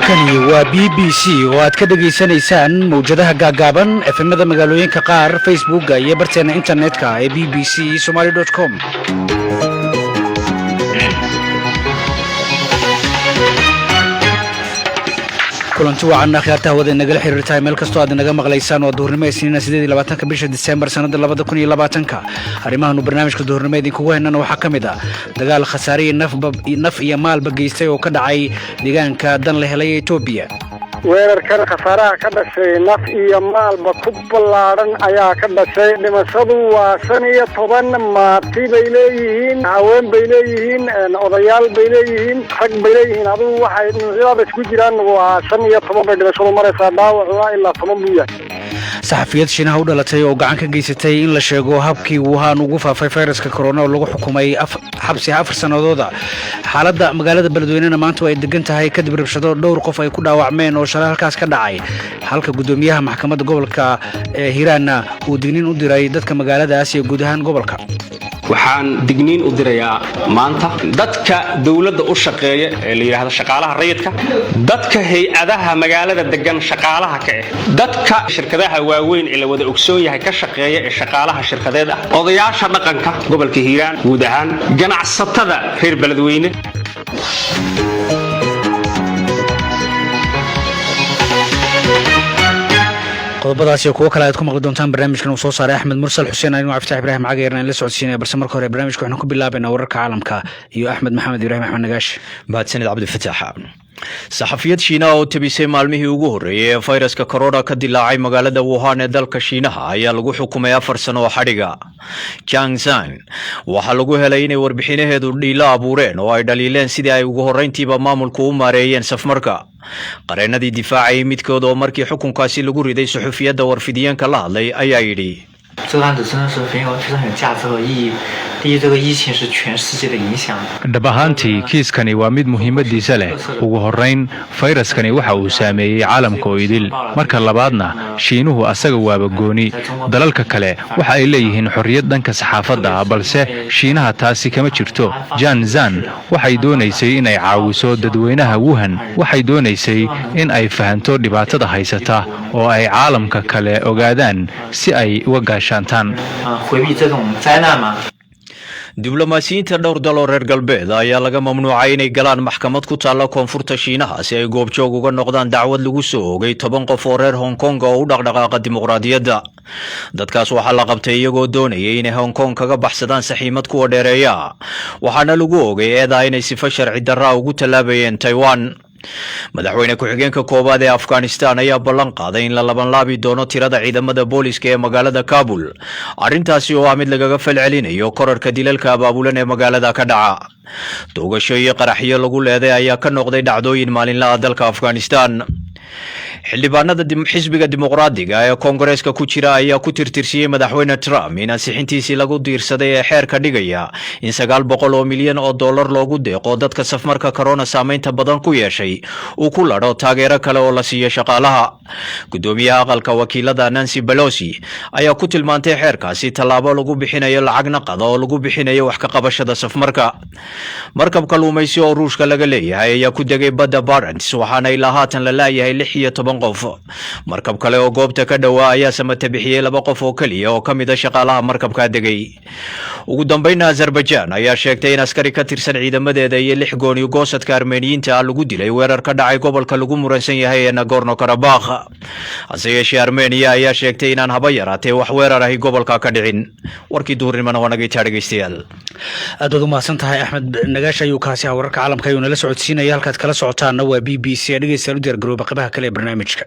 Halkani waa BBC oo aad ka dhegaysanaysaan mawjadaha gaagaaban, FM-ada magaalooyinka qaar, Facebooka iyo barteena internetka ee bbcsomaly.com. Kulanti wacan, akhyaarta hawada nagala xiriirtahay meel kastoo aad inaga maqlaysaan. Waa duhurnimo Isniina, 28-ka bisha Disembar, sanadda 2020-ka. Arrimahaanu barnaamijka duhurnimo idinkugu haynana waxaa ka mid ah dagaal khasaariyi naf iyo maalba geystay oo ka dhacay deegaanka Dan la helay ee Etoobiya. Weerarkan khasaaraha ka dhashay naf iyo maalba ku ballaadhan ayaa ka dhashay. Dhimashadu waa 15. Maati bay leeyihiin, haween bay leeyihiin, odayaal bay leeyihiin, rag bay leeyihiin. Adugu waxay dhinacyadaaba isku jiraan. Waa 15 bay dhimashadu maraysaa, dhaawacuna ilaa 10 buu yahay. Saxafiyad Shiinaha u dhalatay oo gacan ka geysatay in la sheego habkii Wuhan ugu faafay fayraska corona oo lagu xukumay xabsi 4 sannadooda. Xaaladda magaalada Beledweynena maanta ay degan tahay kadib rabshado dhowr qof ay ku dhaawacmeen oo shalay halkaas ka dhacay, halka guddoomiyaha maxkamadda gobolka ee Hiiraanna uu digniin u diray dadka magaaladaas iyo guud ahaan gobolka. Waxaan digniin u dirayaa maanta dadka dowladda u shaqeeya ee la yidhaahdo shaqaalaha rayidka, dadka hay-adaha magaalada degan shaqaalaha ka ah, dadka shirkadaha waaweyn ee la wada ogsoon yahay ka shaqeeya ee shaqaalaha shirkadeed ah, odayaasha dhaqanka gobolka Hiiraan guud ahaan, ganacsatada reer Beledweyne. Qodobadaas iyo kuwo kale ayaad ku maqli doontaan barnaamijkan uu soo saaray Axmed Mursal Xuseen. Anigoo Cabdifatax Ibrahim Cagayarna in la socodsiinaya, balse marka hore barnaamijka waxaan ku bilaabaynaa wararka caalamka iyo Axmed Maxamed Ibrahim, Axmed Nagaash. Mahadsanid, Cabdifatax. Saxafiyad Shiinaha oo tebisay maalmihii ugu horreeyey ee fayraska korona ka dilaacay magaalada Wuhan ee dalka Shiinaha ayaa lagu xukumay 4 sano oo xadhiga. Jang Zan waxaa lagu helay inay warbixinaheedu dhiilo abuureen oo ay dhaliileen sidii ay ugu horrayntiiba maamulku u maareeyeen safmarka. Qareennadii difaacayay midkood oo markii xukunkaasi lagu riday suxufiyadda warfidiyeenka la hadlay ayaa yidhi: 这个案子真的是非常非常有价值和意义。第一，这个疫情是全世界的影响。 Dhab ahaantii, kiiskani waa mid muhiimadiisa leh. Ugu horrayn, fayraskani waxa uu saameeyey caalamka oo idil. Marka labaadna, Shiinuhu asaga waaba gooni. Dalalka kale waxa ay leeyihiin xorriyad dhanka saxaafadda ah, balse Shiinaha taasi kama jirto. Jan Zan waxay doonaysay inay caawiso dadweynaha Wuhan. Waxay doonaysay in ay fahanto dhibaatada haysata oo ay caalamka kale ogaadaan si ay uga gaashaantaan. 回避这种灾难嘛。 Diblomaasiyiinta dhowr dal oo reer galbeed ayaa laga mamnuucay inay galaan maxkamad ku taalla koonfurta Shiinaha si ay goobjoog uga noqdaan dacwad lagu soo oogay 10 qof oo reer Hong Kong oo u dhaqdhaqaaqa dimuqraadiyadda. Dadkaas waxaa la qabtay iyagoo doonayay inay Hong Kong kaga baxsadaan saxiimad kuwa dheereeya, waxaana lagu oogay eedaa inay sifo sharci darraa ugu tallaabayeen Taiwan. Madaxweyne ku-xigeenka koowaad ee Afghanistan ayaa ballan qaaday in la labanlaabi doono tirada ciidamada booliska ee magaalada Kabul, arrintaasi oo ah mid lagaga falcelinayo korarka dilalka abaabulan ee magaalada ka dhaca. Toogasho iyo qaraxyo lagu leeday ayaa ka noqday dhacdooyin maalinlaha dalka Afghanistan. Xildhibaanada xisbiga Dimuqraadiga ee Koongareeska ku jira ayaa ku tirtirsiyey Madaxweyne Trump in ansixintiisii lagu diirsaday ee xeerka dhigaya in $900 milyan loogu deeqo dadka safmarka corona saameynta badan ku yeeshay uu ku ladho taageero kale oo la siiyo shaqaalaha. Gudoomiyaha aqalka wakiilada Nancy Pelosi ayaa ku tilmaantay xeerkaasi tallaabo lagu bixinayo lacag naqada oo lagu bixinayo wax ka qabashada safmarka. Markab kalluumaysi oo Ruushka laga leeyahay ayaa ku degay badda Barents, waxaana ilaa haatan la laayahay 16 qof. Markab kale oo goobta ka dhowaa ayaa samata bixiyey laba qof oo keliya oo ka mid a shaqaalaha markabkaa degay. Ugu dambayna, Azerbaijan ayaa sheegtay in askari ka tirsan ciidamadeeda iyo lix gooni goosadka Armeniyiinta ah lagu dilay weerar ka dhacay gobolka lagu muransan yahay ee Nagorno Karabakh. Hase yeeshee, Armeniya ayaa sheegtay inaan haba yaraatee wax weerar ahi gobolka ka dhicin. Warkii duhurnimona waa naga intaa, dhegeystayaal. Aad baad u mahadsan tahay, Axmed Nagaash ayuu kaasi ah. Wararka caalamka ayuu nala socodsiinaya. Halkaad kala socotaanna waa BBC. Dhegeystayaal, u diyaar garooba qaybaha kale ee barnaamijka.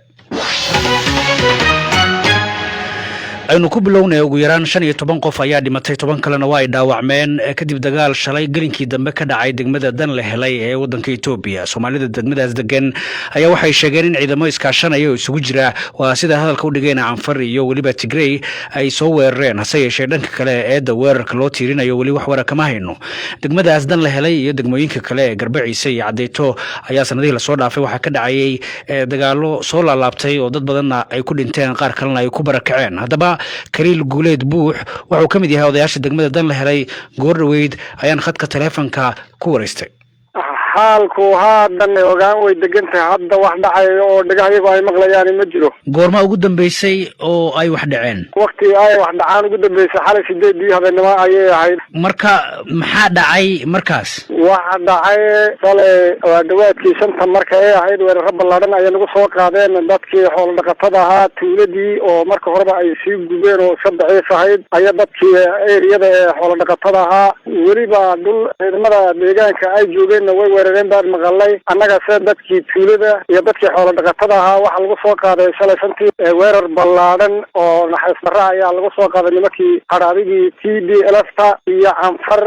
Aynu ku bilownay. Ugu yaraan 15 qof ayaa dhimatay, 10 kalena waa ay dhaawacmeen kadib dagaal shalay gelinkii dambe ka dhacay degmada Dan la helay ee wadanka Etoobiya. Soomaalida degmadaas degan ayaa waxay sheegeen in ciidamo iskaashanaya oo isugu jira, waa sida hadalka u dhigeen, Canfar iyo weliba Tigrey ay soo weerareen. Hase yeeshee, dhanka kale eedda weerarka loo tiirinayo weli wax wara kama hayno. Degmadaas Dan la helay iyo degmooyinka kale ee Garbaciise iyo Cadeyto ayaa sanadihii lasoo dhaafay waxaa ka dhacayay dagaalo soo laalaabtay oo dad badanna ay ku dhinteen, qaar kalena ay ku barakaceen. Haddaba, Kaliil Guuleed Buux wuxuu ka mid yahay odayaasha degmada Dan la helay. Goor dhaweyd ayaan khadka taleefonka ku waraystay. Xaalku haatan ogaan way degan tahay. Hadda wax dhacayo oo dhagahayagu ay maqlayaan ma jiro. Goorma ugu dambeysay oo ay wax dhaceen? Wakti ay wax dhacaan ugu dambeysay xalay 8dii habeenimo ayay ahayd. Marka maxaa dhacay markaas? Waxa dhacay shalay waa dhawaadkii 5ta marka ay ahayd, weeraro ballaadhan ayay nagu soo qaadeen dadkii xoolo dhaqatada ahaa. Tuuladii oo marka horeba ay sii gubeen oo iska daciif ahayd ayaa dadkii eriyada ee xoolo dhaqatada ahaa, weliba dhul ciidamada deegaanka ay joogeenna way weerareen baan maqalay. Annaga se dadkii tuulada iyo dadkii xoolo dhaqatada ahaa waxaa lagu soo qaaday shalay 5tii weerar ballaadhan oo naxariis darra ayaa lagu soo qaaday nimankii hadhaadigii TPLF-ta iyo Canfar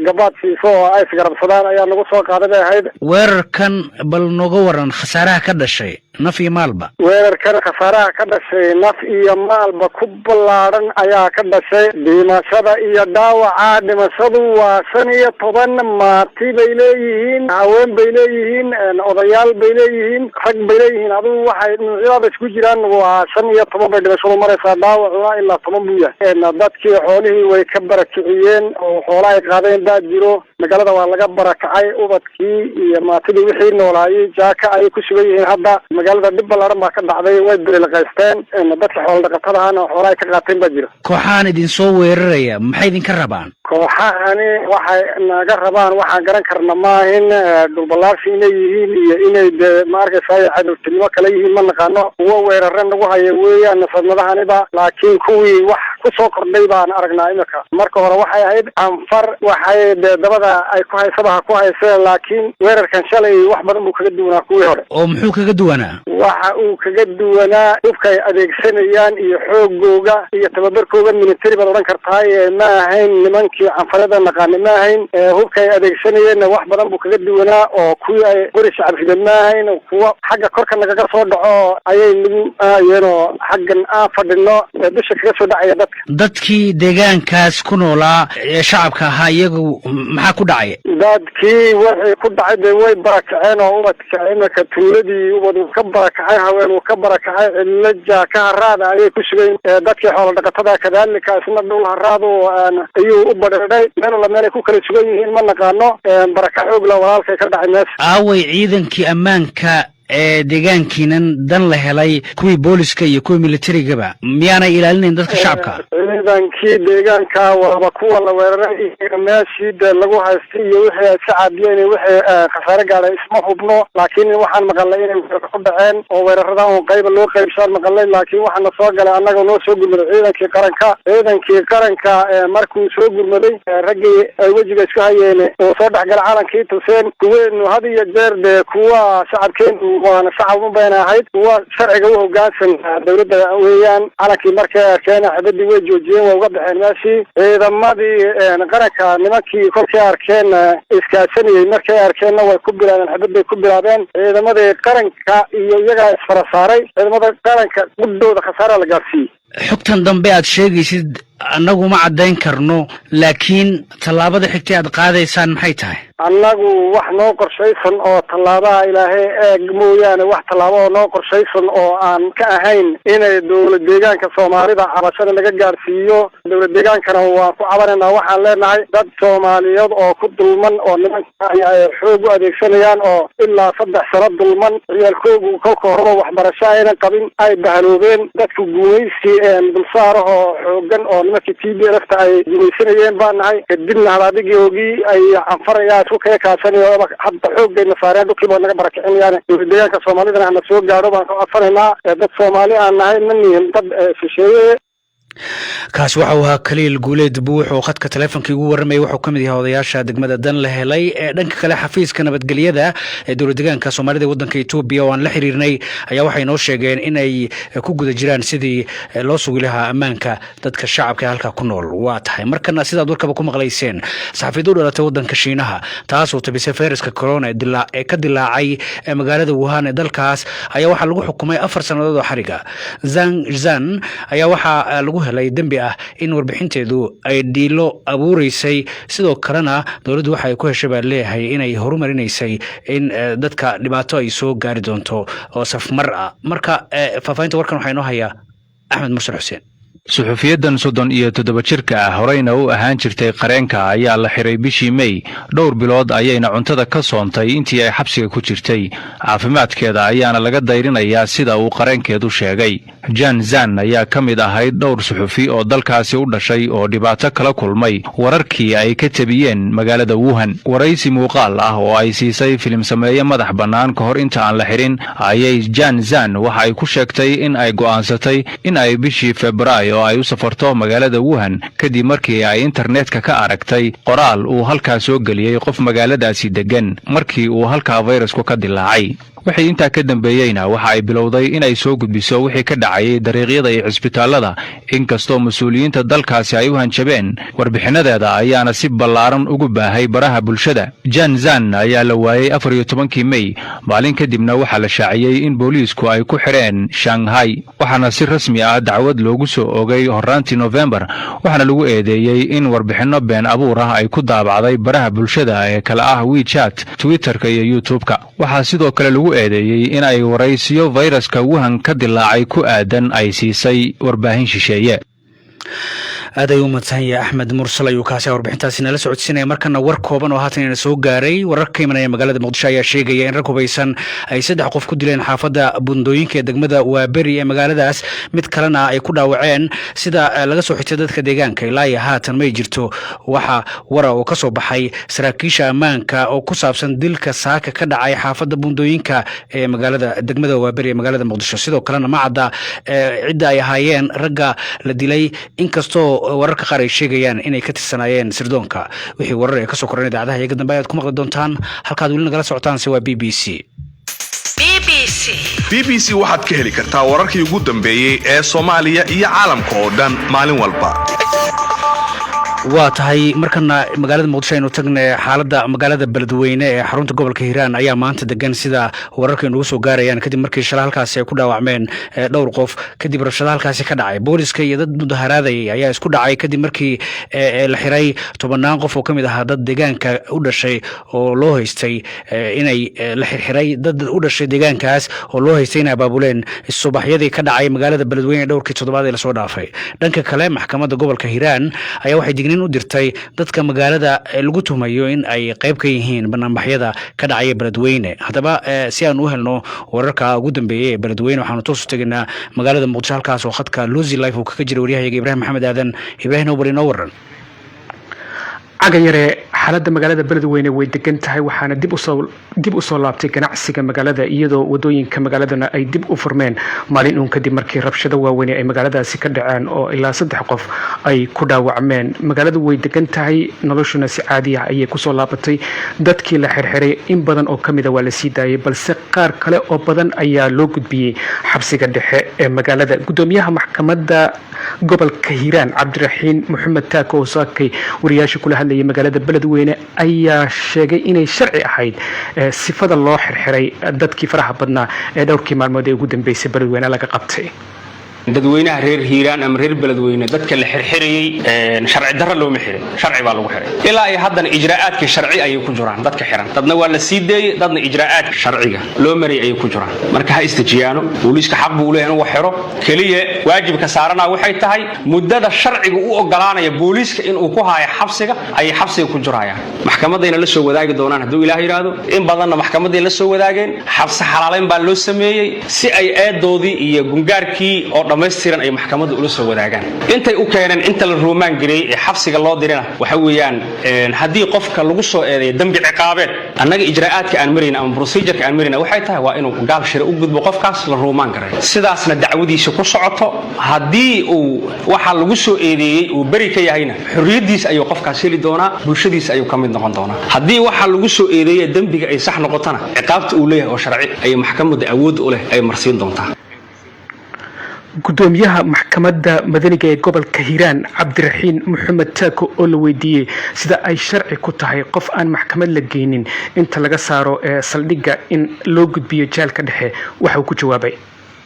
gabaad siiso oo ay isgarabsadaan ayaa nagu soo qaaday bay ahayd. Weerarkan bal nooga waran khasaaraha ka dhashay, naf iyo maalba. Weerarkan khasaaraha ka dhashay naf iyo maalba ku ballaadhan ayaa ka dhashay. Dhimashada iyo dhaawaca, dhimashadu waa 15 maati bay leeyihiin, haween bay leeyihiin, odayaal bay leeyihiin, rag bay leeyihiin, adigu waxay dhinacyadaaba isku jiraan. Waa 15 bay dhimashadu maraysaa, dhaawacuna ilaa 10 buu yahay. Dadkii xoolihii way ka barakiciyeen oo xoola ay qaadeen baa jiro. Magaalada waa laga barakacay. Ubadkii iyo maatidii wixii noolaayay jaaka ayay ku sugan yihiin hadda. Magaalada dhib ballaaran baa ka dhacday, way bililiqaysteen. Dadka xoola dhaqatada ahana xoola ay ka qaateen baa jiro. Kooxahan idinsoo weeraraya maxay idinka rabaan? Kooxahani waxay naga rabaan waxaan garan karna maahin. Dhulballaarsi inay yihiin iyo inay dee ma arkaysa cadowtinimo kale yihiin ma naqaano. Kuwo weerare nagu haya weeyaan sanadahaniba, laakiin kuwii wax ku soo kordhay baan aragnaa imika. Marka hore waxay ahayd Canfar, waxay dee dabada ay ku haysaba ha ku haysee, laakiin weerarkan shalay wax badan buu kaga duwanaa kuwii hore. Oo muxuu kaga duwanaa? Waxa uu kaga duwanaa hubka ay adeegsanayaan iyo xoogooga iyo tababarkooga military baad odhan kartaay. Ma ahayn nimankii Canfarada naqaana, ma ahayn. Hubka ay adeegsanayeenna wax badan buu kaga duwanaa oo kuwii ay qori shacab rida ma ahayn. Kuwa xagga korka nagaga soo dhaco ayay nagu aayeen oo xaggan aan fadhino dusha kaga soo dhacaya dadka. Dadkii deegaankaas ku noolaa ee shacabka ahaa iyagu maxaa ku dhacay? Dadkii wixii ku dhacay dee way barakaceen oo ubadka imika tuuladii ubad uu ka barakacay, haween uu ka barakacay, cidlo jaaka haraada ayay ku sugayn. Dadkii xoola dhaqatada kadaalika isna dhul haraadu ayuu u badheedhay. Meel alla meel ay ku kala sugan yihiin ma naqaano. Baraka xoogla walaalkay ka dhacay meesha. Aaway ciidankii ammaanka ee deegaankiinan Dan la helay, kuwii booliska iyo kuwii militarigaba? Miyaanay ilaalinayn dadka shacabka? Ciidankii deegaanka waaba kuwa la weeraray. Iyaga meeshii dee lagu haystay iyo wixii ay iska caabiyeen iyo wixii khasaare gaadhay isma hubno, laakiin waxaan maqalnay inay weerar ku dhaceen oo weerarada un qayba loo qaybshaan maqalnay. Laakiin waxaana soo galay annaga noo soo gurmaday ciidankii qaranka. Ciidankii qaranka markuu soo gurmaday, raggii ay wejiga isku hayeen oo soo dhexgalay calankii tuseen. Kuweenu had iyo jeer dee kuwa shacabkeenu waana shacab un bayna ahayd, kuwa sharciga u hoggaansan dawladda weeyaan. Calankii markay arkeen xabadii way joojiyeen, waa uga baxeen meeshii. Ciidamadii qaranka nimankii kolkay arkeen iskaashanayay markay arkeenna way ku bilaabeen, xabad bay ku bilaabeen. Ciidamadii qaranka iyo iyagaa isfara saaray. Ciidamada qaranka gudhooda khasaara la gaarsiiyey. Xogtan dambe aad sheegaysid annagu ma caddayn karno, laakiin tallaabada xigtay aad qaadaysaan maxay tahay? Annagu wax noo qorshaysan oo tallaabaha Ilaahay eeg mooyaane, wax tallaabo oo noo qorshaysan oo aan ka ahayn inay dowlad deegaanka Soomaalida cabashada naga gaadhsiiyo. Dowlad deegaankana waan ku cabanaynaa. Waxaan leenahay dad Soomaaliyeed oo ku dulman oo nimanka ay xoog u adeegsanayaan oo ilaa 3 sano dulman, ciyaalkoogu kolka horeba waxbarasho aynan qabin, ay bahaloobeen, dadku gumaysi dulsaarahoo xoogan oo nimankii TPLF-ta ay gumaysanayeen baan nahay. Kadibna hadaadigoogii ay Canfarayaa isku kaga kaashanaya hadda xoogayna saareen, dhulkii baa naga barakicinayaan. Dowlad deegaanka Soomaalidana hana soo gaadho baan ka codsanaynaa. Dad Soomaali aan nahay, ma nihin dad shisheeye. Kaasi waxa uu ahaa Kaliil Guuleed Buux oo khadka taleefonka igu warramayay. Wuxuu ka mid yahay odayaasha degmada Dan la helay. Ee dhanka kale, xafiiska nabadgelyada ee dowlad deegaanka Soomaalida ee waddanka Etoobiya oo aan la xiriirnay ayaa waxay noo sheegeen inay ku guda jiraan sidii loo sugi lahaa ammaanka dadka shacabka ee halkaa ku nool. Waa tahay, markana sidaad warkaba ku maqlayseen, saxaafiyad u dhalatay waddanka Shiinaha taasoo tabisay fayraska corona ee ka dilaacay magaalada Wuhan ee dalkaas ayaa waxaa lagu xukumay 4 sannadood oo xariga. Zhang Zhan ayaa waxaa lagu helay dembi ah in warbixinteedu ay dhiilo abuureysay. Sidoo kalena dowladdu waxa ay ku heshay baa leeyahay inay horumarinaysay in dadka dhibaato ay soo gaari doonto oo safmar ah. Marka faahfaahinta warkan waxaa inoo hayaa Axmed Mursal Xuseen. Suxufiyadan 37 jirka ah, horeyna u ahaan jirtay qareenka, ayaa la xiray bishii Mey. Dhowr bilood ayayna cuntada ka soontay intii ay xabsiga ku jirtay. Caafimaadkeeda ayaana laga dayrinayaa, sida uu qareenkeedu sheegay. Jan Zan ayaa ka mid ahayd dhowr suxufi oo dalkaasi u dhashay oo dhibaato kala kulmay wararkii ay ka tebiyeen magaalada Wuhan. Waraysi muuqaal ah oo ay siisay filim sameeye madax bannaan ka hor inta aan la xirin ayay Jan Zan waxa ay ku sheegtay in ay go'aansatay in ay bishii Febraayo ay u safarto magaalada Wuhan, kadib markii ay internetka ka aragtay qoraal uu halkaa soo geliyey qof magaaladaasi deggan markii uu halkaa fayrasku ka dilaacay. Wixii intaa ka dambeeyeyna waxa ay bilowday inay soo gudbiso wixii ka dhacayay dariiqyada iyo cisbitaallada, inkastoo mas-uuliyiinta dalkaasi ay u hanjabeen. Warbixinadeeda ayaana si ballaaran ugu baahay baraha bulshada. Jan Zan ayaa la waayey 14-kii Mey. Maalin kadibna waxaa la shaaciyey in booliisku ay ku xidheen Shanghai, waxaana si rasmi ah dacwad loogu soo ogay horraantii Nofembar, waxaana lagu eedeeyey in warbixinno been abuur ah ay ku daabacday baraha bulshada ee kala ah WeChat, Twitterka iyo YouTube-ka. Waxaa sidoo kale lagu eedeeyey in ay waraysiyo fayraska Wuhan ka dilaacay ku aadan ay siisay warbaahin shisheeye. Aad ayuu umahadsan yahay Axmed Mursal ayuu kaasi warbixintaasi nala socodsiinaya. Markana war kooban oo haatan ina soo gaaray. Warar ka imanaya magaalada Muqdisho ayaa sheegaya in rag hubaysan ay saddex qof ku dileen xaafadda Bundooyinka ee degmada Waaberi ee magaaladaas, mid kalena ay ku dhaawaceen, sida laga soo xigtay dadka deegaanka. Ilaa iyo haatan may jirto waxa wara oo ka soo baxay saraakiisha ammaanka oo ku saabsan dilka saaka ka dhacay xaafadda Bundooyinka ee magaalada degmada Waaberi ee magaalada Muqdisho. Sidoo kalena ma cadda cidda ay ahaayeen ragga la dilay, inkastoo wararka qaar ay sheegayaan inay ka tirsanaayeen sirdoonka. Wixii warar ee kasoo koran idaacadaha iyaga dambe ayaad ku maqli doontaan. Halkaad weli nagala socotaan se waa BBC. BBC waxaad ka heli kartaa wararkii ugu dambeeyey ee Soomaaliya iyo caalamka oo dhan maalin walba. Waa tahay. Markana magaalada Muqdisho aynu tagne. Xaaladda magaalada Beledweyne ee xarunta gobolka Hiiraan ayaa maanta degan, sida wararka inugu soo gaarayaan, kadib markii shala halkaasi ay ku dhaawacmeen dhowr qof kadib rabshada halkaasi ka dhacay. Booliska iyo dad mudaharaadayay ayaa isku dhacay kadib markii la xiray tobannaan qof oo ka mid ahaa dad deegaanka u dhashay oo loo haystay inay la xirxiray dad u dhashay deegaankaas oo loo haystay inay abaabuleen subaxyadii ka dhacay magaalada Beledweyne dhowrkii toddobaad ee lasoo dhaafay. Dhanka kale, maxkamadda gobolka Hiiraan ayaa waxay digniin u dirtay dadka magaalada lagu tuhmayo in ay qayb ka yihiin banaanbaxyada ka dhacaya Beledweyne. Haddaba, si aan u helno wararka ugu dambeeyey ee Beledweyne, waxaanu toos u tegaynaa magaalada Muqdisho, halkaas oo khadka Lucy Life uu kaga jira waryahayaga Ibrahim Maxamed Aadan. Ibrahim Nobel, inoo waran. Cagayare, xaaladda magaalada Beledweyne way degan tahay, waxaana dib usoo laabtay ganacsiga magaalada, iyadoo wadooyinka magaaladana ay dib u furmeen maalin uun kadib markii rabshado waaweyn ay magaaladaasi ka dhaceen oo ilaa saddex qof ay ku dhaawacmeen. Magaaladu way degan tahay, noloshuna si caadi ah ayay kusoo laabatay. Dadkii la xirxiray in badan oo kamida waa la sii daayay, balse qaar kale oo badan ayaa loo gudbiyey xabsiga dhexe ee magaalada. Gudoomiyaha maxkamadda gobolka Hiiraan, Cabdiraxiin Maxamed Taako, oo saakay wariyaasha kula hadlayay magaalada Beledweyne, ayaa sheegay inay sharci ahayd sifada loo xirxiray dadkii faraha badnaa ee dhowrkii maalmood ee ugu dambeysay Beledweyne laga qabtay. Dadweynaha reer Hiiraan ama reer Beledweyne, dadka la xirxirayey sharci darro looma xirin, sharci baa lagu xiray. Ilaa ay haddana ijraa'aadkii sharci ayay ku jiraan dadka xiran. Dadna waa la sii deeyey, dadna ijraa'aadka sharciga loo marayay ayay ku jiraan. Marka ha istajiyaano. Booliiska xaq buu leeyahay inuu xiro. Keliya waajibka saarana waxay tahay muddada sharciga u ogolaanaya booliiska inuu ku haayo xabsiga ayay xabsiga ku jirayaan. Maxkamadayna la soo wadaagi doonaan hadduu Ilaah yidhaahdo. In badanna maxkamaday la soo wadaageen. Xabsi xalaalayn baa loo sameeyey si ay eedoodii iyo gungaarkii oo dhammaystiran ay maxkamadda ula soo wadaagaan. Intay u keeneen, inta la ruumaan gareeyey ee xabsiga loo dirina, waxa weeyaan haddii qofka lagu soo eedeeyo dembi ciqaabeed, annaga ijraa'aadka aan marayna ama procedureka aan marayna waxay tahay waa inuu gaal shire u gudbo, qofkaas la ruumaan gareeyo, sidaasna dacwadiisa ku socoto. Haddii uu waxa lagu soo eedeeyey uu beri ka yahayna, xorriyaddiisa ayuu qofkaas heli doonaa, bulshadiisa ayuu ka mid noqon doonaa. Haddii waxa lagu soo eedeeye dembiga ay sax noqotona, ciqaabta uu leeyahay oo sharci ayay maxkamadda awoodda u leh ay marsiin doontaa. Gudoomiyaha maxkamadda madaniga ee gobolka Hiiraan, Cabdiraxiin Maxamed Taako, oo la weydiiyey sida ay sharci ku tahay qof aan maxkamad la geynin inta laga saaro ee saldhigga in loo gudbiyo jeelka dhexe, waxa uu ku jawaabay: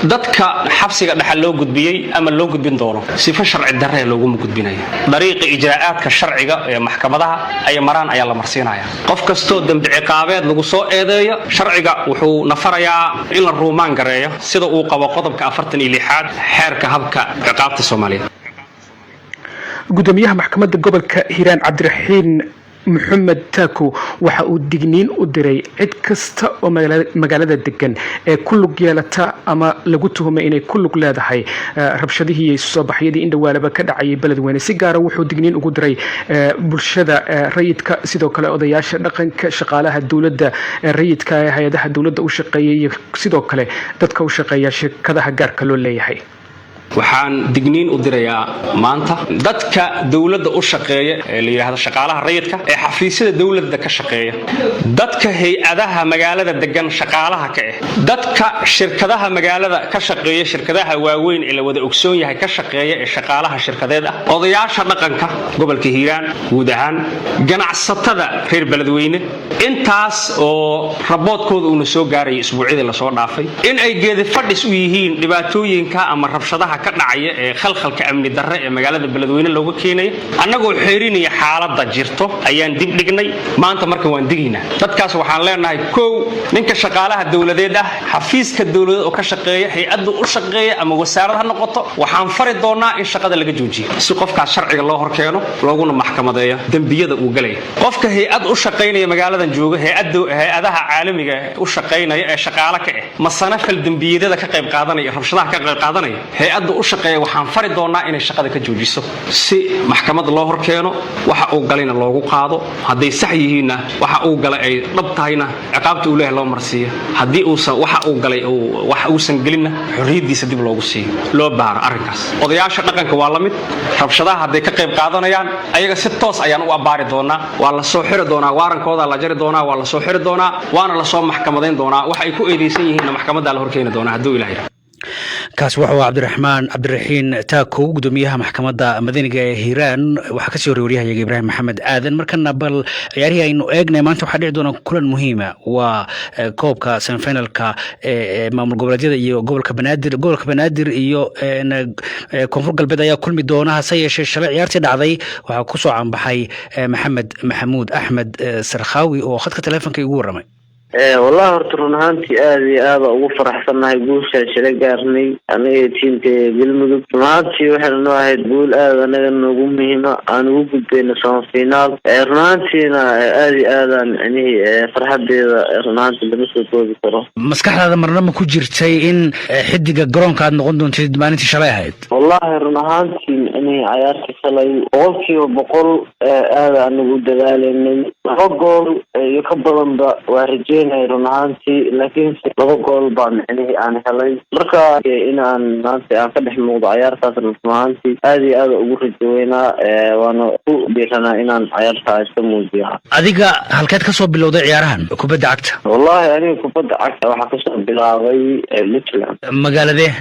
Dadka xabsiga dhexe loo gudbiyey ama loo gudbin doono, sifo sharci darree looguma gudbinayo. Dariiqa ijraa'aadka sharciga ee maxkamadaha ay maraan ayaa la marsiinaya. Qof kastoo dembi ciqaabeed lagu soo eedeeyo, sharciga wuxuu nafarayaa in la ruumaan gareeyo, sida uu qabo qodobka 46aad xeerka habka ciqaabta Soomaaliyeed. Gudoomiyaha maxkamadda gobolka Hiiraan, Cabdiraxiin Maxamed Taako, waxa uu digniin u diray cid kasta oo magaalada degan ee ku lug yeelata ama lagu tuhumay inay ku lug leedahay rabshadihii iyo isu soo baxyadii indhawaalaba ka dhacayay Beledweyne. Si gaara wuxuu digniin ugu diray bulshada rayidka, sidoo kale odayaasha dhaqanka, shaqaalaha dowladda rayidka ee hay-adaha dowladda u shaqeeya iyo sidoo kale dadka u shaqeeya shirkadaha gaarka loo leeyahay. Waxaan digniin u dirayaa maanta dadka dowladda u shaqeeya ee la yidhaahdo shaqaalaha rayidka ee xafiisyada dowladda ka shaqeeya, dadka hay-adaha magaalada degan shaqaalaha ka ah, dadka shirkadaha magaalada ka shaqeeya, shirkadaha waaweyn ee la wada ogsoon yahay ka shaqeeya ee shaqaalaha shirkadeed ah, odayaasha dhaqanka gobolka Hiiraan guud ahaan, ganacsatada reer Beledweyne, intaas oo raboodkooda uuna soo gaaraya isbuucyadii lasoo dhaafay in ay geedi fadhis u yihiin dhibaatooyinka ama rabshadaha ka dhacaya ee khalkhalka amni darre ee magaalada Beledweyne looga keenaya. Annagoo xeerinaya xaaladda jirto ayaan dib dhignay maanta. Marka waan digaynaa dadkaas. Waxaan leenahay: kow, ninka shaqaalaha dowladeed ah, xafiiska dowladeed oo ka shaqeeya, hay-addu u shaqeeya ama wasaarad ha noqoto, waxaan fari doonaa in shaqada laga joojiyo si qofkaas sharciga loo horkeeno looguna maxkamadeeyo dembiyada uu galaya. Qofka hay-ad u shaqaynaya magaaladan jooga, hay-adaha caalamiga u shaqaynaya ee shaqaale ka ah, masana fal dembiyadada ka qayb qaadanaya, rabshadaha ka qayb qaadanaya, hay-adda u shaqeeya waxaan fari doonaa inay shaqada ka joojiso si maxkamad loo horkeeno, waxa uu galayna loogu qaado. Hadday sax yihiinna, waxa uu galay ay dhab tahayna, ciqaabta uu leeyahay loo marsiiyo. Haddii uusan waxa uu galay wax uusan gelinna, xorriyaddiisa dib loogu siiyo, loo baaro arrinkaas. Odayaasha dhaqanka waa la mid. Rabshadaha hadday ka qayb qaadanayaan, ayaga si toos ayaan u abbaari doonaa. Waa la soo xiri doonaa, waarankooda la jari doonaa, waa la soo xiri doonaa, waana la soo maxkamadayn doonaa. Waxa ay ku eedeysan yihiinna maxkamaddaa la horkeeni doonaa hadduu Ilaah yidhaahdo. Kaasi wuxuu Cabdiraxmaan Cabdiraxiin Taakow, gudoomiyaha maxkamadda madaniga ee Hiiraan. Waxaa kasii horey waryahayaga Ibraahim Maxamed Aadan. Markana bal ciyaarihii aynu eegnay. Maanta waxaa dhici doona kulan muhiima, waa koobka semifinalka ee maamul goboleedyada iyo gobolka Banaadir. Gobolka Banaadir iyo Koonfur Galbeed ayaa kulmi doona. Hase yeeshee shalay ciyaartii dhacday waxaa kusoo caanbaxay Maxamed Maxamuud Axmed Sarkhaawi oo khadka teleefonka igu warramay. Wallahi horta run ahaantii aada iyo aada ugu faraxsannahay guushaan shila gaarnay aniga tiimka Galmudug. Run ahaantii waxayna noo ahayd guul aada anaga noogu muhiima, aan ugu gudbayno semifinal. Run ahaantiina aada iyo aadaan micnihii farxadeeda run ahaantii lama soo koobi karo. Maskaxdaada marna ma ku jirtay in xidiga garoonka aad noqon doontid maalintii shalay ahayd? Wallahi run ahaantii micnihii cayaarta shalay 100% aada anagu u dadaaleynay. Laba gool iyo ka badanba waa rajeynay run ahaantii, laakiinse laba gool baa micnihii aan helay. Marka in aan maanta aan ka dhex muuqdo cayaartaas run ahaantii aada iyo aada ugu rajo weynaa, waana ku dhiiranaa inaan cayaarta iska muujiyo. Adiga halkeed kasoo bilowday ciyaarahan kubadda cagta? Wallahi aniga kubadda cagta waxaa kasoo bilaabay Puntland. Magaaladee?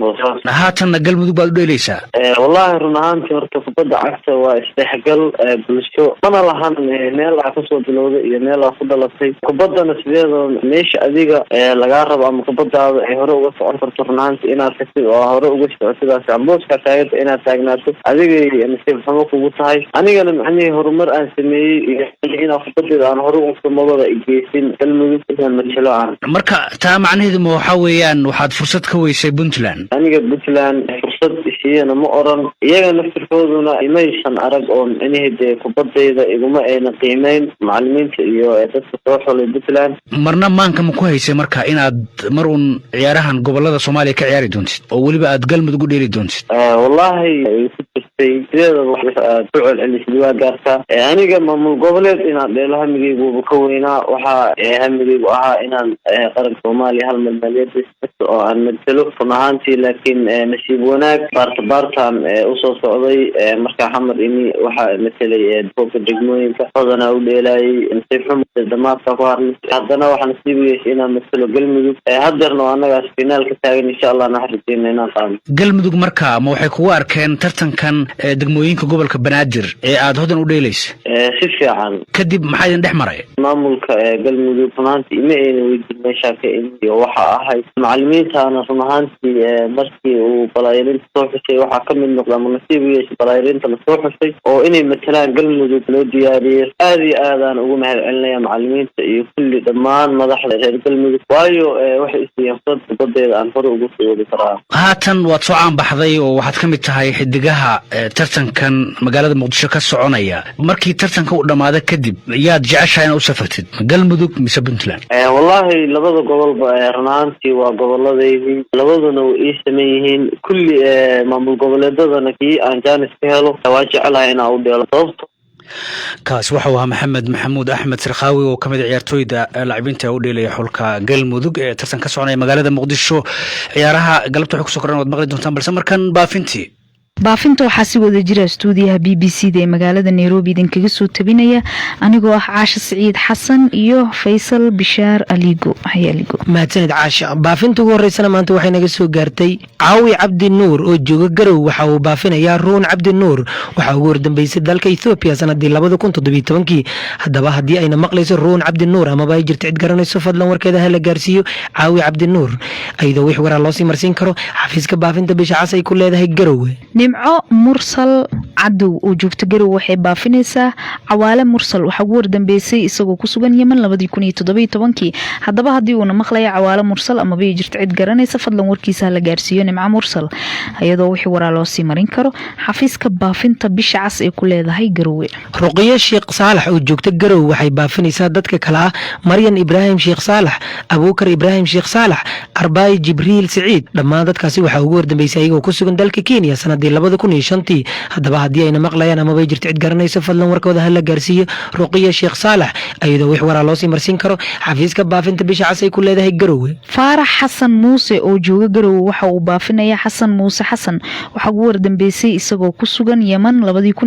Boosaaso. Haatanna Galmudug baad u dheeleysaa. Wallahi run ahaantii horta kubadda cagta waa isdhexgal bulsho, mana lahan meel aa kasoo bilowday iyo meel aa ku dhalatay. Kubaddana sideedoo meesha adiga lagaa rabo ama kubadaada ay hore uga socon karto run ahaantii inaad tagtid oo hore uga socotidaas, booskaa taaganta inaad taagnaato adigay nasiib xumo kugu tahay. Anigana macnihii horumar aan sameeyey iyo inaa kubadeeda aan hore umadada geysin Galmudug inaan matalo aan. Marka taa macnaheedu ma waxaa weeyaan waxaad fursad ka weysay Puntland? Aniga Puntland fursad isiiyana ma oran, iyaga naftirkooduna imaysan arag oo micnihii dee kubadayda iguma ayna qiimeyn macalimiinta iyo dadka soo xulay Puntland. Marna maanka ma ku haysay marka inaad mar uun ciyaarahan gobolada Soomaaliya ka ciyaari doontid oo weliba aad Galmudug u dheeli doontid? Wallahi ay ku jirtay. Sideedaba wax aad ku celcelisid waa gaartaa. Aniga maamul goboleed inaan dheelo hamigayguuba ka weynaa. Waxaa hamigaygu ahaa inaan qaranka Soomaaliya hal mar maaliyada oo aan matalo run ahaantii, laakiin nasiib wanaag baarta baartan usoo socday. Markaa Xamar imi waxaa matelay koobka degmooyinka, Hodanaa u dheelaayay. Nasiib xumo damaadka ku harnay. Haddana waxaa nasiib u yeeshay inaan matalo Galmudug. Hadeerna oo annagaas finaal ka taagan, insha Allah waxaan rajeyna inaan qaadno. Galmudug marka ma waxay kugu arkeen tartankan degmooyinka gobolka Banaadir ee aada Hodan u dheelaysa? Si fiican. Kadib maxaa idin dhex maray? Maamulka Galmudug run ahaantii ima ayna weydin meeshaa ka imi iyo waxa ahay. Macalimiintaana run ahaantii markii uu balaayirinta soo xushay waxaa kamid noqda ama nasiib u yeeshay balaayirinta lasoo xushay oo inay matalaan Galmudug loo diyaariyey. Aada iyo aadaan ugu mahad celinaya macalimiinta iyo kulli dhammaan madaxda reer Galmudug, waayo waxay isiiyeen fursad kubadeeda aan hore ugu sii wadi karaa. Haatan waad soo caanbaxday oo waxaad ka mid tahay xidigaha Tartankan magaalada Muqdisho ka soconaya, markii tartanka uu dhammaado kadib, yaad jeceshahay inaad u safartid, Galmudug mise Puntland? Wallaahi labada gobolba run ahaantii waa goboladaydii, labaduna way ii saman yihiin. Kulli maamul goboleedadana kii aan jaanis ka helo waa jecelahay inaan u dheelo, sababto Kaas waxau ahaa Maxamed Maxamuud Axmed Sirkhaawi oo kamid ciyaartooyda laacibinta u dheelaya xulka Galmudug ee tartan ka soconaya magaalada Muqdisho. Ciyaaraha galabta waxay kuso koran waad maqli doontaan, balse markan baafintii. Baafinta waxaa si wada jira stuudiyaha BBC da ee magaalada Nairobi idinkaga soo tabinaya anigoo ah Caasha Siciid Xasan iyo Faysal Bishaar Aligo. Aligo. Mahadsanid, Caasha. Baafinta ugu horeysana maanta waxay naga soo gaartay Caawi Cabdi Nuur oo jooga Garow. Waxa uu baafinayaa Ruun Cabdi Nuur. Waxaa ugu hordambeysay dalka Ethoobiya sanadii 2017-kii. Haddaba haddii ayna maqlayso Ruun Cabdi Nuur amaba ay jirto cid garanayso, fadlan warkeeda hala gaarsiiyo Caawi Cabdi Nuur, iyadoo wix waraa loosii marsiin karo xafiiska baafinta Bisha Cas ay ku leedahay Garowe. Nimco Mursal Cadow oo joogta Garow waxay baafinaysaa Cawaale Mursal. Waxaa ugu wardambeysay isagoo ku sugan Yemen 2017-kii. Haddaba haddii uuna maqlaya Cawaale Mursal amaba ay jirto cid garanaysa, fadlan warkiisa hala gaarsiiyo Nimco Mursal, iyadoo wixii waraa loo sii marin karo xafiiska baafinta Bisha Cas ee ku leedahay Garowe. Ruqiyo Sheekh Saalax oo joogta Garow waxay baafinaysaa dadka kale ah Maryan Ibraahim Sheekh Saalax, Abuukar Ibraahim Sheekh Saalax, Arbaay Jibriil Siciid. Dhammaan dadkaasi waxaa ugu hordambeysay ayagoo ku sugan dalka Kenya sanadii 2005-tii. Haddaba haddii ayna maqlayaan amabay jirto cid garanayso, fadlan warkooda hala gaarsiiyo Ruqiya Sheekh Saalax, iyadoo wix waraa loosii marsiin karo xafiiska baafinta Bisha Cas ay ku leedahay Garowe. Faarax Xasan Muuse oo jooga Garowe waxa uu baafinaya Xasan Muuse Xasan. Waxaa ugu wardambeysay isagoo ku sugan Yeman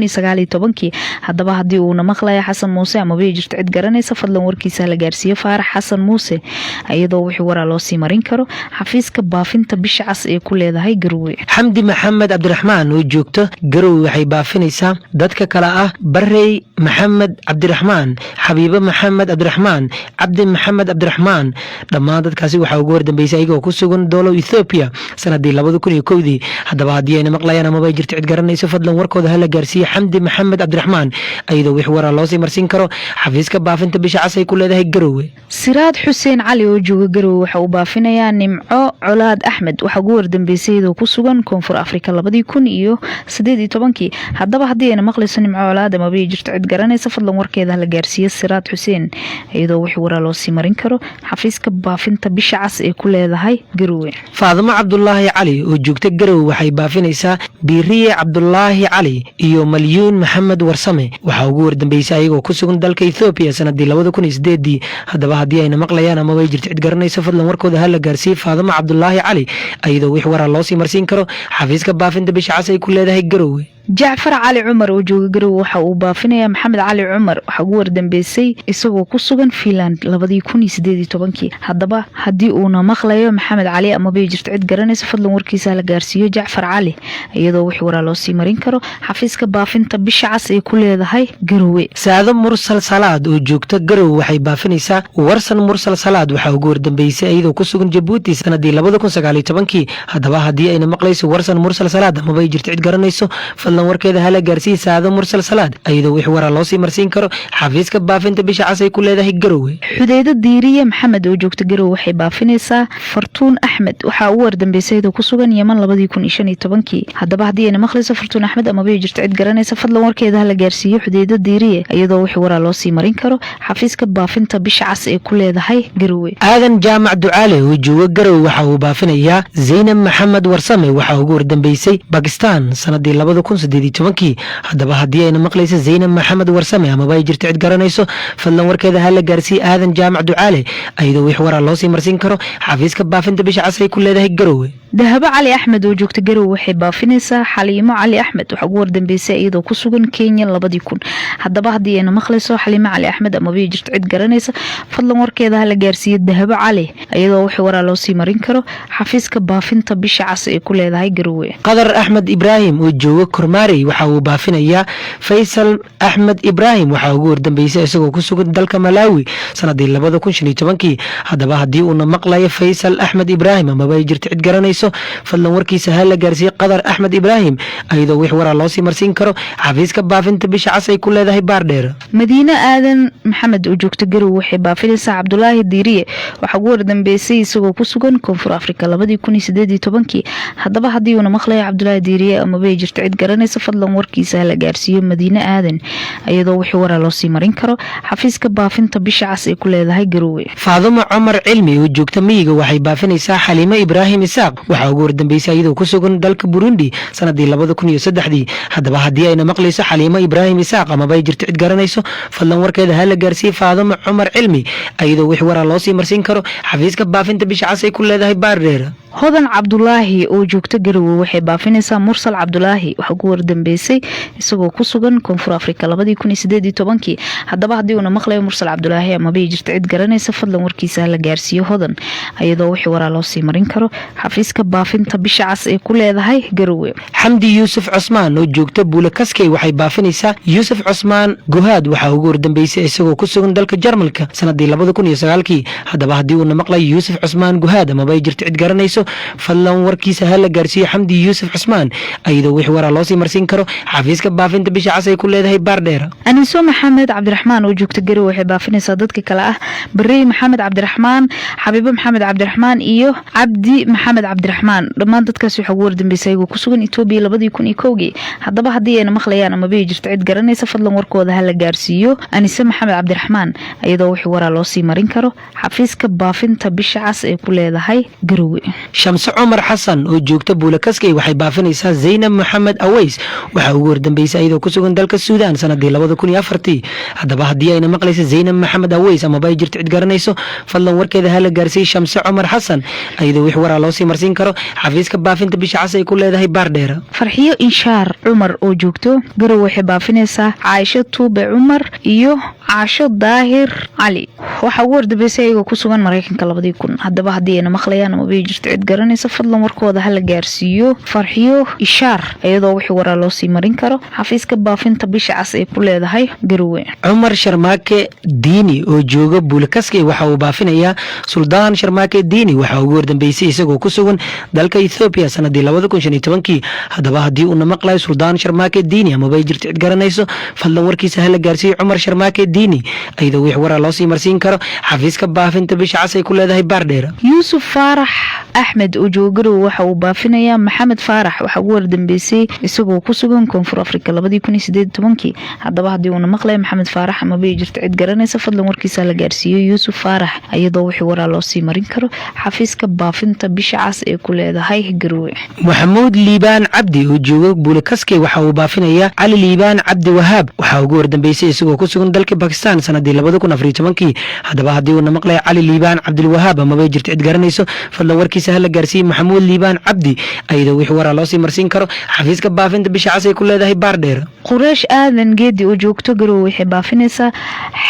2019-kii. Haddaba haddii uuna maqlaya Xasan Muuse amaba ay jirto cid garanaysa, fadlan warkiisa hala gaarsiiyo Faarax Xasan Muuse, iyadoo wixii waraa loo sii marin karo xafiiska baafinta Bisha Cas ee ku leedahay Garowe. Xamdi Maxamed Cabdiraxmaan oo joogto Garowe waxay baafinaysaa dadka kale ah Barey Maxamed Cabdiraxmaan, Xabiibe Maxamed Cabdiraxmaan, Cabdi Maxamed Cabdiraxmaan. Dhammaan dadkaasi waxaa ugu hordambeysay ayagoo ku sugan doolow Ethoobiya sanadii 2001-dii. Haddaba haddii ayna maqlayaan amaba ay jirto cid garanayso, fadlan warkooda hala gaarsiiyo Xamdi Maxamed Cabdiraxmaan, iyadoo wix waraa loosii marsiin karo xafiiska baafinta Bisha Cas ay ku leedahay Garowe. Siraad Xuseen Cali oo jooga Garowe waxa uu baafinayaa Nimco Colaad Axmed. Waxaa ugu wardambeysay iyadoo ku sugan Koonfur Afrika 2018-kii. Haddaba haddii ayna maqlayso Nimco Colaad amaba ay jirto cid garanaysa, fadlan warkeeda hala gaarsiiyo Siraad Xuseen, iyadoo wixii waraa loo sii marin karo xafiiska baafinta Bisha Cas ee ku leedahay Garowe. Faadimo Cabdulaahi Cali oo joogta Garowe waxay baafinaysaa Biiriye Cabdulaahi Cali iyo Malyuun Maxamed Warsame. Waxaa ugu wardambeysay ayagoo ku sugan dalka Ethoobiya sanadii 2008-dii. Haddaba haddii ayna maqlayaan amaba ay jirto cid garanayso, fadlan warkooda hala gaarsiiyo Faadimo Cabdulaahi Cali, iyadoo wix waraa loosii marsiin karo xafiiska baafinta Bisha Cas ay ku leedahay Garowe. Jacfar Cali Cumar oo jooga Garowe waxa uu baafinayaa Maxamed Cali Cumar. Waxaa ugu wardambeysay isagoo ku sugan Finland 2018-kii. Haddaba haddii uuna maqlayo Maxamed Cali amabay jirto cid garanaysa, fadlan warkiisa hala gaarsiiyo Jacfar Cali, iyadoo wix waraa loo sii marin karo xafiiska baafinta Bisha Cas ee ku leedahay Garowe. Saado Mursal Salaad oo joogta Garowe waxay baafinaysaa Warsan Mursal Salaad. Waxaa ugu wardambeysay iyadoo ku sugan Jabuuti sanadii 2019-kii. Haddaba haddii ayna maqlayso Warsan Mursal Salaad amabay jirto cid garanayso, fadlan warkeeda hala gaarsiiya Saado Mursal Salaad, iyadoo wix waraa loosii marsiin karo xafiiska baafinta Bisha Cas ay ku leedahay Garowe. Xudeydo Diiriye Maxamed oo joogta Garowe waxay baafinaysaa Fartuun Axmed. Waxaa ugu wardambeysay iyadoo ku sugan Yeman 2015-kii. Haddaba haddii ayna maqlayso Fartuun Axmed amabay jirto cid garanaysa, fadlan warkeeda hala gaarsiiyo Xudeydo Diiriye, iyadoo wix waraa loo sii marin karo xafiiska baafinta Bisha Cas ee ku leedahay Garowe. Aadan Jaamac Ducaale oo jooga Garowe waxa uu baafinayaa Zaynab Maxamed Warsame. Waxaa ugu wardambeysay Bakistan sanadii 2018-kii. Haddaba haddii ayna maqlayso Zaynab Maxamed Warsame amaba ay jirto cid garanayso, fadlan warkeeda hala gaarsiiya Aadan Jaamac Ducaale, iyadoo wix waraa loosii marsiin karo xafiiska baafinta Bisha Cas ay ku leedahay Garowe. Dahabo Cali Axmed oo joogta Garowe waxay baafinaysaa Xaliimo Cali Axmed. Waxaa ugu wardambeysay iyadoo ku sugan Kenya 2000. Haddaba haddii ayna maqlayso Xaliimo Cali Axmed amaba jirto cid garanaysa, fadlan warkeeda hala gaarsiiyo Dahabo Cali, iyadoo wix waraa loo sii marin karo xafiiska baafinta Bisha Cas ee ku leedahay Garowe. Qadar Axmed Ibraahim oo jooga Kormaarey waxa uu baafinayaa Faysal Axmed Ibraahim. Waxaa ugu wardambeysay isagoo ku sugan dalka Malawi sanadii 2015-kii. Haddaba haddii uuna maqlayo Faysal Axmed Ibraahim amaba ay jirto cid garanayso garanayso, fadlan warkiisa ha la gaarsiiye Qadar Axmed Ibraahim, iyadoo wix waraa loo sii marsiin karo xafiiska baafinta Bisha Cas ay ku leedahay Baardheer. Madiine Aadan Maxamed oo joogta Garow waxay baafinaysaa Cabdulaahi Diiriye. Waxaa ugu wardambeysay isagoo ku sugan Koonfur Afrika 2018-kii. Haddaba haddii uuna maqlayo Cabdulaahi Diiriye amaba ay jirto cid garanaysa, fadlan warkiisa hala gaarsiiyo Madiine Aadan, iyadoo wixii waraa loo sii marin karo xafiiska baafinta Bisha Cas ay ku leedahay Garowe. Faadumo Cumar Cilmi oo joogta miyiga waxay baafinaysaa Xaliimo Ibraahim Isaaq. Waxaa ugu wardambeysay iyadoo ku sugan dalka Burundi sanadii 2003-dii. Haddaba haddii ayna maqlayso Xaliimo Ibraahim Isaaq amaba ay jirto cid garanayso, fadlan warkeeda ha la gaarsiiye Faadumo Cumar Cilmi, iyadoo wix waraa loo sii marsiin karo xafiiska baafinta Bisha Cas ay ku leedahay Baardheer. Hodan Cabdulaahi oo joogta Garowe waxay baafinaysaa Mursal Cabdulaahi. Waxaa ugu wardambeysay isagoo ku sugan Koonfur Afrika 2018-kii. Haddaba haddii uuna maqlayo Mursal Cabdulaahi amaba ay jirto cid garanaysa, fadlan warkiisa hala gaarsiiyo Hodan, iyadoo wixii waraa loo sii marin karo xafiiska baafinta Bisha Cas ee ku leedahay Garowe. Xamdi Yuusuf Cosmaan oo joogta Buule Kaskey waxay baafinaysaa Yuusuf Cosmaan Guhaad. Waxaa ugu wardambeysay isagoo ku sugan dalka Jarmalka sanadii 2009-kii. Haddaba haddii uuna maqlayo Yuusuf Cosmaan Guhaad amaba ay jirto cid garanayso, fadlan warkiisa ha la gaarsiiyo Xamdi Yuusuf Cusmaan, iyadoo wix waraa loo sii marsiin karo xafiiska baafinta Bisha Cas ay ku leedahay Baardheer. Aniso Maxamed Cabdiraxmaan oo joogta Garowe waxay baafinaysaa dadka kale ah Barey Maxamed Cabdiraxmaan, Xabiibo Maxamed Cabdiraxmaan iyo Cabdi Maxamed Cabdiraxmaan. Dhammaan dadkaas waxaa ugu wardambeysay ayagoo ku sugan Itoobiya 2001-kii. Haddaba haddii ayna maqlayaan amaba ay jirto cid garanaysa, fadlan warkooda ha la gaarsiiyo Anise Maxamed Cabdiraxmaan, iyadoo wixii waraa loo sii marin karo xafiiska baafinta Bisha Cas ee ku leedahay Garowe. Shamse Cumar Xasan oo joogta Buule Kaskey waxay baafinaysaa Zaynab Maxamed Aweys. Waxaa ugu wardambeysay iyadoo ku sugan dalka Suudaan sanadii 2004-tii. Haddaba haddii ayna maqlaysa Zaynab Maxamed Aweys amaba ay jirto cid garanayso, fadlan warkeeda ha la gaarsiiye Shamse Cumar Xasan, iyadoo wix waraa loo sii marsiin karo xafiiska baafinta Bisha Cas ay ku leedahay Baardheer. Farxiyo Inshaar Cumar oo joogto Garow waxay baafinaysaa Caaisho Tuube Cumar iyo Caasho Daahir Cali. Waxaa ugu wardambeysay ayagoo ku sugan Maraykanka 2000. Haddaba haddii ayna maqlayaan amaba ay jirto cid garanaysa, fadlan warkooda hala gaarsiiyo Farxiyo Ishaar, iyadoo wixii waraa loo sii marin karo xafiiska baafinta Bisha Cas ay ku leedahay Garowe. Cumar Sharmaake Diini oo jooga Buulakaskey waxa uu baafinayaa Suldaan Sharmaake Diini. Waxaa ugu wardambeysay isagoo ku sugan dalka Ethoobiya sanadii 2015-kii. Haddaba haddii uuna maqlayo Suldaan Sharmaake Diini amaba ay jirto cid garanayso, fadlan warkiisa hala gaarsiiyo Cumar Sharmaake Diini, iyadoo wix waraa loo sii marsiin karo xafiiska baafinta Bisha Cas ay ku leedahay Baardheer. Yuusuf Faarax Axmed oo jooga Garowe waxa uu baafinayaa Maxamed Faarax. Waxaa ugu wardambeysay isagoo ku sugan Koonfur Afrika 2018-kii. Haddaba haddii uuna maqlayo Maxamed Faarax amaba ay jirto cid garanaysa, fadlan warkiisa la gaarsiiyo Yuusuf Faarax, iyadoo wixii waraa loo sii marin karo xafiiska baafinta Bisha Cas ee ku leedahay Garowe. Maxamuud Liibaan Cabdi oo jooga Buulakaskey waxa uu baafinayaa Cali Liibaan Cabdi Wahaab. Waxaa ugu wardambeysay isagoo ku sugan dalka Bakistan sanadii 2014-kii. Haddaba haddii uuna maqlayo Cali Liibaan Cabdilwahaab amaba ay jirto cid garanayso, fadlan warkiisa hala gaarsiiye Maxamuud Liibaan Cabdi, iyadoo wix waraa loo sii marsiin karo xafiiska baafinta Bisha Cas ay ku leedahay Baardheer. Qureesh Aadan Geedi oo joogto Garowe waxay baafinaysaa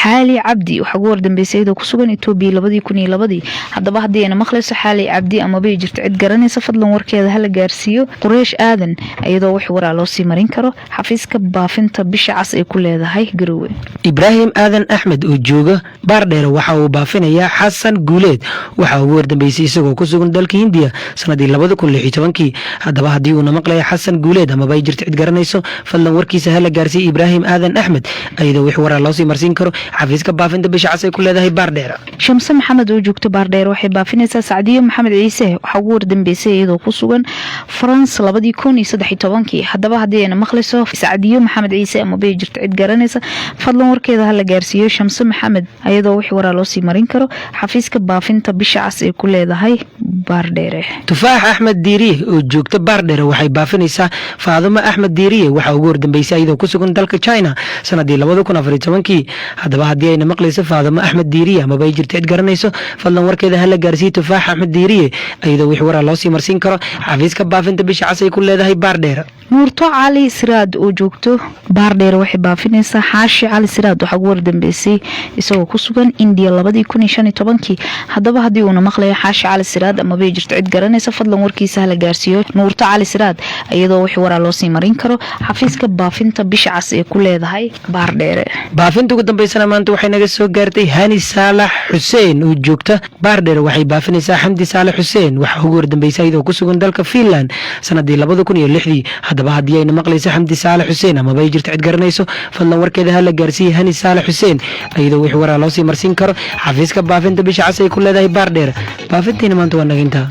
Xaali Cabdi. Waxaa ugu wardambeysay iyadoo ku sugan Itoobiya 2002-dii. Haddaba haddii ayna maqlayso Xaali Cabdi amaba ay jirto cid garanaysa, fadlan warkeeda hala gaarsiiyo Qureesh Aadan, iyadoo wax waraa loo sii marin karo xafiiska baafinta Bisha Cas ay ku leedahay Garowe. Ibraahim Aadan Axmed oo jooga Baardheer waxa uu baafinayaa Xasan Guuleed. Waxaa ugu wardambeysay isagoo ku sugan dalka Hindiya sanadii 2016-kii. Haddaba haddii uuna maqlayo Xasan Guuleed amaba ay jirto cid garanayso, fadlan warkiisa hala gaarsiiye Ibraahim Aadan Axmed, iyadoo wix waraa loo sii marsiin karo xafiiska baafinta Bisha Cas ay ku leedahay Baardheer. Shamse Maxamed oo joogto Baardheer waxay baafinaysaa Sacdiyo Maxamed Ciise. Waxaa ugu wardambeysay iyadoo ku sugan France 2013-kii. Haddaba haddii ayna maqlayso Sacdiyo Maxamed Ciise amaba ay jirto cid garanaysa, fadlan warkeeda hala gaarsiiyo Shamse Maxamed, iyadoo wix waraa loo sii marin karo xafiiska baafinta Bisha Cas ay ku leedahay Baardheere. Tufaax Axmed Diiriye oo joogta Baardheere waxay baafinaysaa Faadumo Axmed Diiriye. Waxaa ugu wardambeysay iyadoo ku sugan dalka China sanadii 2014-kii. Haddaba haddii ayna maqlayso Faadumo Axmed Diiriye amaba ay jirto cid garanayso, fadlan warkeeda hala gaarsiiye Tufaax Axmed Diiriye, iyadoo wix waraa loo sii marsiin karo xafiiska baafinta Bisha Cas ay ku leedahay Baardheer. Nuurto Cali Siraad oo joogto Baardheer waxay baafinaysaa Xaashi Cali Siraad. Waxaa ugu wardambeysay isagoo ku sugan Indiya 2015-kii. Haddaba haddii uuna maqlayo Xaashi Cali Siraad amabay jirto cid garanaysa, fadlan warkiisa hala gaarsiiyo Nuurto Cali Siraad, iyadoo wixii waraa loosii marin karo xafiiska baafinta Bisha Cas ee ku leedahay Baardheere. Baafinta ugu dambeysana maanta waxay naga soo gaartay Hani Saalax Xuseen oo joogta Baardheer. Waxay baafinaysaa Xamdi Saalax Xuseen. Waxaa ugu wardambeysay iyadoo ku sugan dalka Finland sanadii 2006-dii. Haddaba haddii ayna maqlayso Xamdi Saalax Xuseen amaba ay jirto cid garanayso, fadlan warkeeda ha la gaarsiiyey Hani Saalax Xuseen, iyadoo wixii waraa loosii marsiin karo xafiiska baafinta Bisha Cas ay ku leedahay Baardheer. Baafintiina maanta waa nagintaa.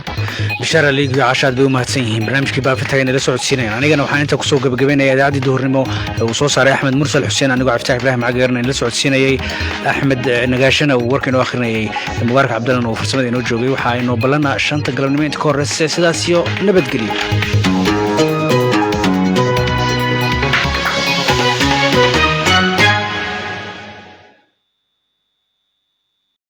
Bishaar Aliig iyo Cashaad bay u mahadsan yihiin barnaamijkii baafinta ay nala socodsiinayaan. Anigana waxaan inta kusoo gabagabaynaya idaacaddii duhurnimo ee uu soo saaray Axmed Mursal Xuseen, anigoo Cabditax Ibraahim Cageerna inla socodsiinayey, Axmed Nagaashana uu warka inoo akhrinayey, Mubaarak Cabdalan uu farsamada inoo joogay. Waxaa inoo ballana 5-ta galabnimo. Inta ka horreysa, sidaas iyo nabadgelyo.